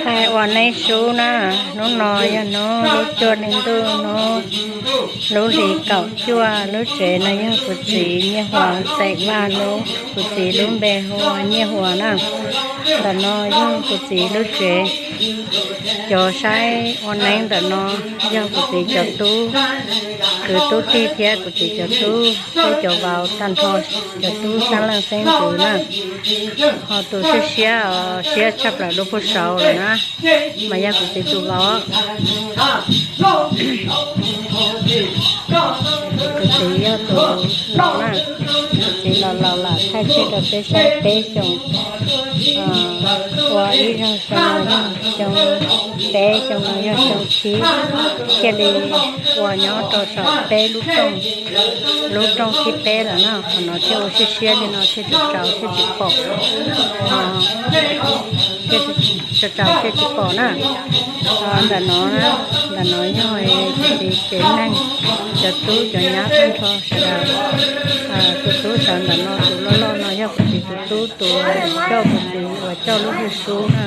Thaij ua neb sub na, hnub no yog hnub lub cuaj hli ntuj, hnub lub hlis kaum cuaj. Lub tsev no yog kuv txiv Nyiaj Huas xeem Vaj lub, kuv txiv lub npe hu ua Nyiaj Huas na. Ntawm no yog kuv txiv lub tsev. Cov saib ua neeb ntawm no yog kuv txiv cov tub, kwv tub tij thiab kuv txiv cov tub, peb cov vauv tag nrho, cov tub xab leej xeeb ntxwv na. Ho tus siab siab, siab tshaj plaws lub pug saud lawm na, mas yog kuv txiv tus vauv. Kuv txiv yog tus no na, kuv txiv los laus lawm, thaij tseg rau peb saib, peb xyoo, ua ib zaug, xyoo no yog xyoo peb, xyoo no yog xyoo tsib, thiaj li ua nyob rau saum peb lub rooj, lub rooj thib peb lawm na. Qhov no thiaj ua siab siab li no thiaj tsaus tsaus thiaj tsis pom, tsaus tsaus thiaj tsis pom na. Ntawm no, ntawm no yog kuv txiv tsev neeg, cov tub cov nyab tag nrho sawv daws. Tus tub sawv ntawm no, tus loj loj no yog kuv txiv tus tub, tus coj kuv txiv uas coj lub hwj sub na.